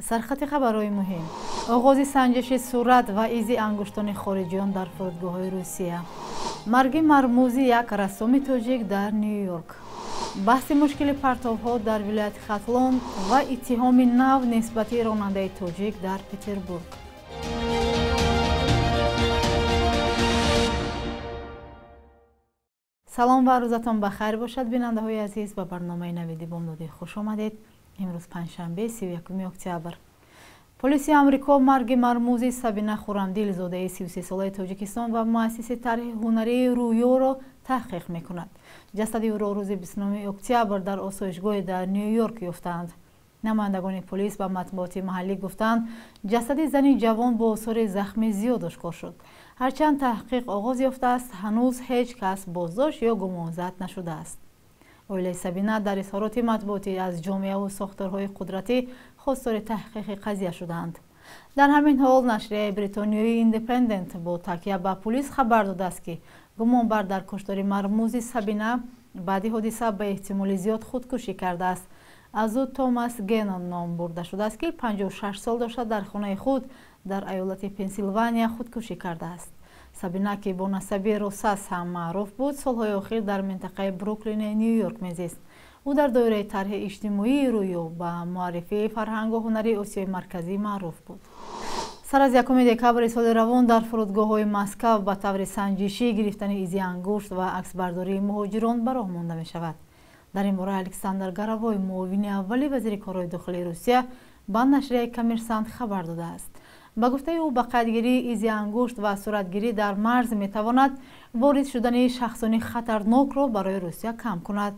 Сархати хабарҳои муҳим: оғози санҷиши сурат ва изи ангуштони хориҷиён дар фурудгоҳҳои Русия, марги мармузи як рассоми тоҷик дар Ню-Йорк, баҳси мушкили партовҳо дар вилояти Хатлон ва иттиҳоми нав нисбати ронандаи тоҷик дар Петербург. Салом ва рӯзатон ба хайр бошад, бинандаҳои азиз. Ба барномаи Навиди Бомдодӣ хуш омадед. Имрӯз панҷшанбе, 31 октябр. Полиси Амрико марги мармузи Сабина Хурамдил, зодаи 33-солаи Тоҷикистон ва муассиси тарҳи ҳунарии Рӯёро таҳқиқ мекунад. Ҷасади ӯро рӯзи 29 октябр дар осоишгоҳе дар Ню-Йорк ёфтаанд. Намояндагони полис ба матбуоти маҳаллӣ гуфтанд, ҷасади зани ҷавон бо осори захми зиёд ошкор шуд. Ҳарчанд таҳқиқ оғоз ёфтааст, ҳанӯз ҳеҷ кас боздошт ё гумонзад нашудааст. Оилаи Сабина дар изҳороти матбуотӣ аз ҷомеаву сохторҳои қудратӣ хостори таҳқиқи қазия шуданд. Дар ҳамин ҳол нашрияи бритониёи Индепендент бо такя ба пулис хабар додааст, ки гумонбар дар куштори мармузи Сабина баъди ҳодиса ба эҳтимоли зиёд худкушӣ кардааст. Аз ӯ Томас Генон ном бурда шудааст, ки 56 сол дошта, дар хонаи худ дар аёлати Пенсилвания худкушӣ кардааст. Сабина, ки бо насаби Росас ҳам маъруф буд, солҳои охир дар минтақаи Бруклини Ню-Йорк мезист. Ӯ дар доираи тарҳи иҷтимоии Рӯё ба муаррифии фарҳангу ҳунари Осиёи Марказӣ маъруф буд. Сар аз 1 декабри соли равон дар фурудгоҳҳои Москав ба таври санҷишӣ гирифтани изи ангушт ва аксбардории муҳоҷирон ба роҳ монда мешавад. Дар ин бора Александр Горовой, муовини аввали вазири корҳои дохилии Русия, ба нашрияи Коммерсант хабар додааст. Ба гуфтаи ӯ, ба қайдгирии изи ангушт ва суратгирӣ дар марз метавонад ворид шудани шахсони хатарнокро барои Русия кам кунад.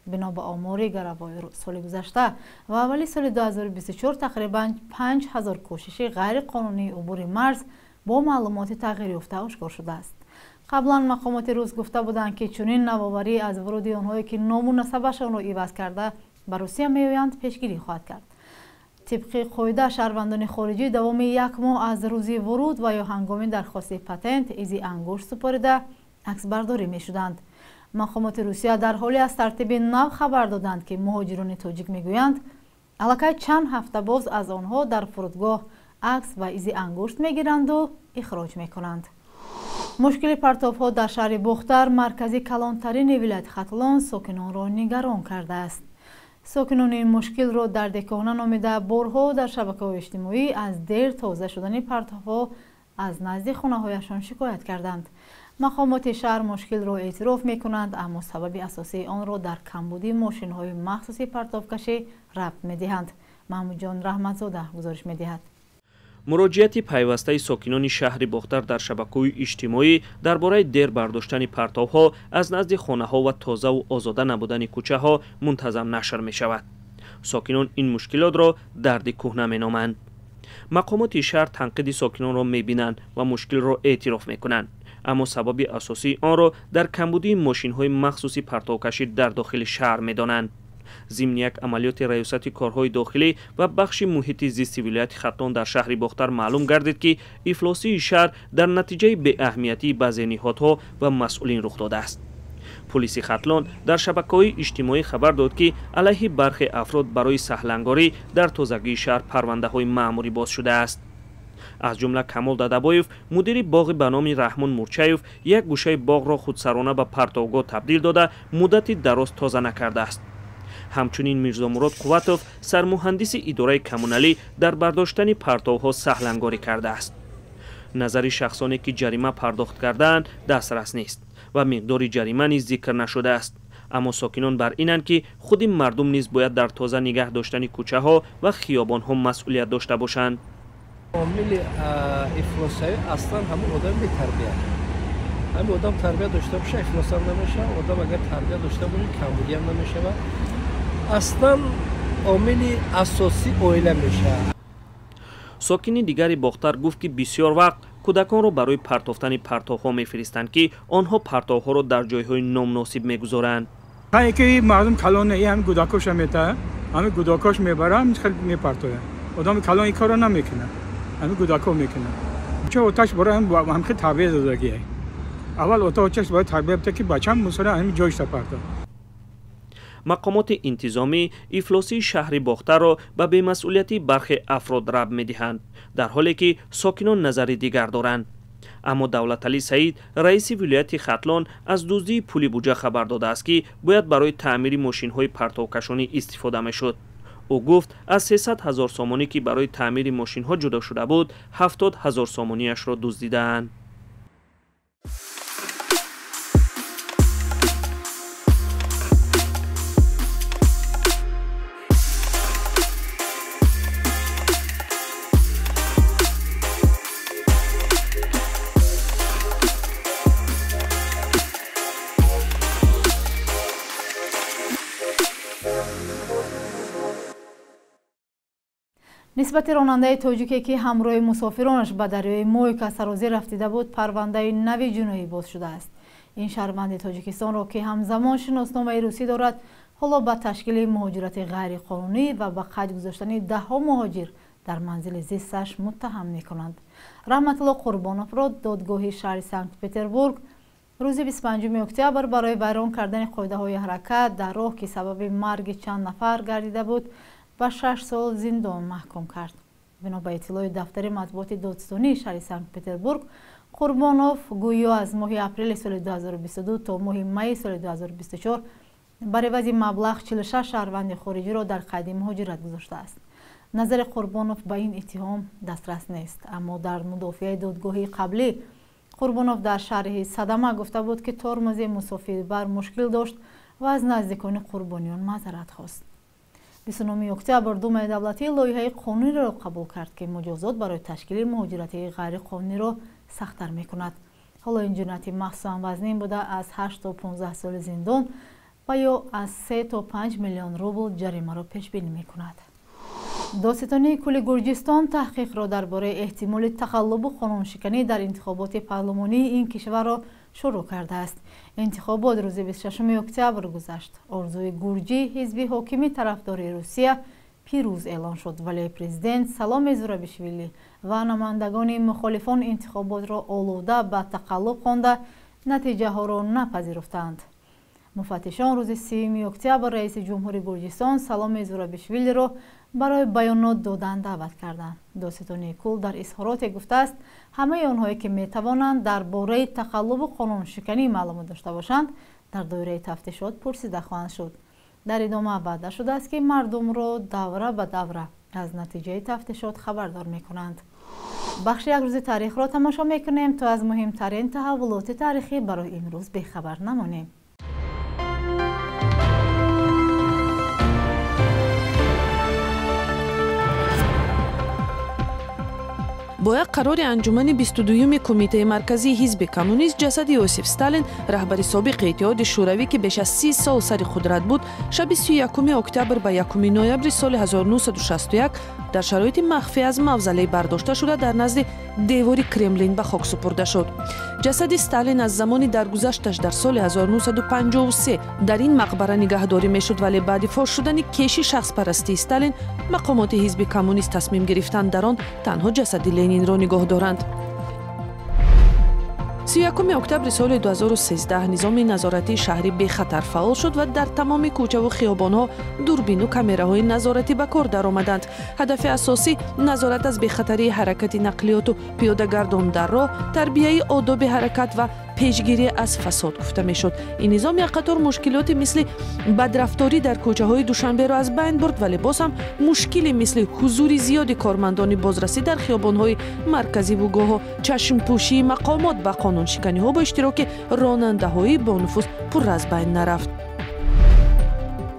Бино ба омори Горовой, соли гузашта ва аввали соли 2024 тақрибан 5000 кӯшиши ғайриқонунии убури марз бо маълумоти тағйирёфта ошкор шудааст. Қаблан мақомоти рус гуфта буданд, ки чунин навоварӣ аз вуруди онҳое, ки ному насабашонро иваз карда ба Русия меоянд, пешгирӣ хоҳад кард. Тибқи қоида, шаҳрвандони хориҷӣ давоми як моҳ аз рӯзи вуруд ва ё ҳангоми дархости патент изи ангушт супорида аксбардорӣ мешуданд. Мақомоти Русия дар ҳоле аз тартиби нав хабар доданд, ки муҳоҷирони тоҷик мегӯянд, аллакай чанд ҳафта боз аз онҳо дар фурудгоҳ акс ва изи ангушт мегиранду ихроҷ мекунанд. Мушкили партовҳо дар шаҳри Бохтар, маркази калонтарини вилояти Хатлон, сокинонро нигарон кардааст. Сокинони ин мушкилро дарди кӯҳна номида, борҳо дар шабакаҳои иҷтимоӣ аз дер тоза шудани партовҳо аз назди хонаҳояшон шикоят карданд. Мақомоти шаҳр мушкилро эътироф мекунанд, аммо сабаби асосии онро дар камбудии мошинҳои махсуси партовкашӣ рабт медиҳанд. Маҳмудҷон Раҳматзода гузориш медиҳад. Муроҷиати пайвастаи сокинони шаҳри Бохтар дар шабакаҳои иҷтимоӣ дар бораи дер бардоштани партовҳо аз назди хонаҳо ва тозаву озода набудани кӯчаҳо мунтазам нашр мешавад. Сокинон ин мушкилотро дарди кӯҳна меноманд. Мақомоти шаҳр танқиди сокинонро мебинанд ва мушкилро эътироф мекунанд, аммо сабаби асосии онро дар камбудии мошинҳои махсуси партовкашӣ дар дохили шаҳр медонанд. Зимни як амалиёти раёсати корҳои дохилӣ ва бахши муҳити зисти вилояти Хатлон дар шаҳри Бохтар маълум гардид, ки ифлосии шаҳр дар натиҷаи беаҳамиятии баъзе ниҳодҳо ва масъулин рух додааст. Пулиси Хатлон дар шабакаҳои иҷтимоӣ хабар дод, ки алайҳи бархе афрод барои саҳлангорӣ дар тозагии шаҳр парвандаҳои маъмурӣ боз шудааст. Аз ҷумла Камол Дадабоев, мудири боғи ба номи Раҳмон Мурчаев, як гӯшаи боғро худсарона ба партовгоҳ табдил дода, муддати дароз тоза накардааст. Ҳамчунин Мирзомурод Қувватов, сармуҳандиси идораи коммуналӣ, дар бардоштани партовҳо саҳлангорӣ кардааст. Назари шахсоне, ки ҷарима пардохт кардаанд, дастрас нест ва миқдори ҷарима низ зикр нашудааст. Аммо сокинон бар инанд, ки худи мардум низ бояд дар тоза нигаҳ доштани кӯчаҳо ва хиёбонҳо масъулият дошта бошанд. Омили ифлосавӣ аслан ҳамун одами бетарбия. Ҳамин одам тарбия дошта боша, ифлосам намешавад. Одам агар тарбия дошта боша, камбудиам намешавад. Аслан омили асосӣ оила мешавад. Сокини дигари Бохтар гуфт, ки бисёр вақт кӯдаконро барои партофтани партовҳо мефиристанд, ки онҳо партовҳоро дар ҷойҳои номуносиб мегузоранд. Ки мардум калон ҳами кӯдакоша метаҳад, ҳами кӯдакош мебарад, хел мепартояд. Одами калон ин корро намекунад, ҳами кӯдако мекунад. Чо оташ бора ҳам хел тарбия додагие. Аввал ота очаш бояд тарбия буда, ки бачам мусора ҳами ҷойшта партояд. Мақомоти интизомӣ ифлосии шаҳри Бохтарро ба бемасъулияти бархе афрод рабт медиҳанд, дар ҳоле ки сокинон назари дигар доранд. Аммо Давлаталӣ Саид, раиси вилояти Хатлон, аз дуздии пули буҷа хабар додааст, ки бояд барои таъмири мошинҳои партовкашонӣ истифода мешуд. Ӯ гуфт, аз 300 ҳазор сомонӣ, ки барои таъмири мошинҳо ҷудо шуда буд, 70 ҳазор сомониашро дуздидаанд. Нисбати ронандаи тоҷике, ки ҳамроҳи мусофиронаш ба дарёи Мойка сарозир рафтида буд, парвандаи нави ҷиноӣ боз шудааст. Ин шаҳрванди Тоҷикистонро, ки ҳамзамон шиносномаи русӣ дорад, ҳоло ба ташкили муҳоҷирати ғайриқонунӣ ва ба қайд гузоштани даҳҳо муҳоҷир дар манзили зисташ муттаҳам мекунанд. Раҳматулло Қурбоновро додгоҳи шаҳри Санкт-Петербург рӯзи 25 октябр барои вайрон кардани қоидаҳои ҳаракат дар роҳ, ки сабаби марги чанд нафар гардида буд, ба 6 сол зиндон маҳкум кард. Бино ба иттилои дафтари матбуоти додстонии шаҳри Санкт-Петербург, Қурбонов гӯё аз моҳи апрели соли 2022 то моҳи майи соли 2024 бар ивази маблағ 46 шаҳрванди хориҷиро дар қайди муҳоҷират гузоштааст. Назари Қурбонов ба ин иттиҳом дастрас нест, аммо дар мудофиаи додгоҳи қаблӣ Қурбонов дар шарҳи садама гуфта буд, ки тормози мусофирбар мушкил дошт ва аз наздикони қурбониён маъзарат хост. 29 октябр Думаи давлатӣ лоиҳаи қонуниро қабул кард, ки муҷозот барои ташкили муҳоҷирати ғайриқонуниро сахттар мекунад. Ҳоло ин ҷинояти махсусан вазнин буда, аз 8 то 15 соли зиндон ва ё аз 3 то 5 миллион рубл ҷаримаро пешбинӣ мекунад. Додситонии кулли Гурҷистон таҳқиқро дар бораи эҳтимоли тақаллубу қонуншиканӣ дар интихоботи парлумонии ин кишварро шурӯъ кардааст. Интихобот рӯзи 26 октябр гузашт. Орзуи гурҷӣ, ҳизби ҳокими тарафдори Русия, пирӯз эълон шуд, вале президент Саломе Зурабишвили ва намояндагони мухолифон интихоботро олуда ба тақаллуб хонда, натиҷаҳоро напазируфтанд. Муфаттишон рӯзи 30 октябр раиси ҷумҳури Гурҷистон Саломе Зурабишвилиро барои баёнот додан даъват карданд. Додситонии кул дар изҳороте гуфтааст, ҳамаи онҳое, ки метавонанд дар бораи тақаллубу қонуншиканӣ маълумот дошта бошанд, дар доираи тафтишот пурсида хоҳанд шуд. Дар идома ваъда шудааст, ки мардумро давра ба давра аз натиҷаи тафтишот хабардор мекунанд. Бахши як рӯзи таърихро тамошо мекунем, то аз муҳимтарин таҳаввулоти таърихӣ барои имрӯз бехабар намонем. Бо як қарори анҷумани 22-юми Кумитаи марказии ҳизби коммунист ҷасади Иосиф Сталин, раҳбари собиқи Иттиҳоди Шӯравӣ, ки беш аз 30 сол сари қудрат буд, шаби 31 октябр ба 1 ноябри соли 1961 дар шароити махфӣ аз мавзалей бардошта шуда дар назди девори Кремлин ба хок супурда шуд. Ҷасади Сталин аз замони даргузашташ дар соли 1953 дар ин мақбара нигаҳдорӣ мешуд, вале баъди фош шудани кеши шахспарастии Сталин мақомоти ҳизби коммунист тасмим гирифтанд дар он танҳо ҷасади Ленинро нигоҳ доранд. 31 октябри соли 2013 низоми назоратии шаҳри бехатар фаъол шуд ва дар тамоми кӯчаву хиёбонҳо дурбину камераҳои назоратӣ ба кор даромаданд. Ҳадафи асосӣ назорат аз бехатарии ҳаракати нақлиёту пиёдагардон дар роҳ, тарбияи одоби ҳаракат ва пешгирӣ аз фасод гуфта мешуд. Ин низом як қатор мушкилоти мисли бадрафторӣ дар кӯчаҳои Душанберо аз байн бурд, вале боз ҳам мушкиле мисли ҳузури зиёди кормандони бозрасӣ дар хиёбонҳои марказиву гоҳо чашмпӯшии мақомот ба қонуншиканиҳо бо иштироки ронандаҳои бонуфуз пурра аз байн нарафт.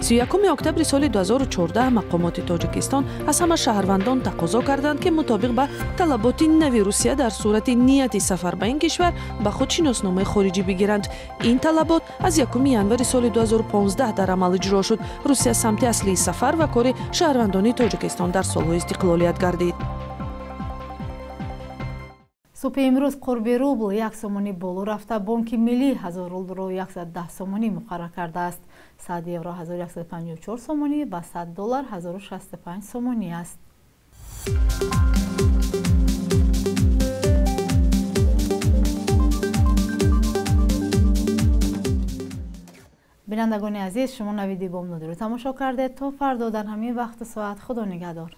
31 октябри соли 2014 мақомоти Тоҷикистон аз ҳама шаҳрвандон тақозо карданд, ки мутобиқ ба талаботи нави Русия дар сурати нияти сафар ба ин кишвар ба худ шиносномаи хориҷӣ бигиранд. Ин талабот аз 1 январи соли 2015 дар амал иҷро шуд. Русия самти аслии сафар ва кори шаҳрвандони Тоҷикистон дар солҳои истиқлолият гардид. Субҳи имрӯз қурби рубл 1 сомонӣ боло рафта, Бонки Миллӣ 1000 рублро 110 сомонӣ муқаррар кардааст. 100 евро 1154 сомонӣ ва 100 доллар 1065 сомонӣ аст. Бинандагони азиз, шумо Навиди Бомдодиро тамошо кардед. То фардо дар ҳамин вақту соат, Худо нигаҳдор.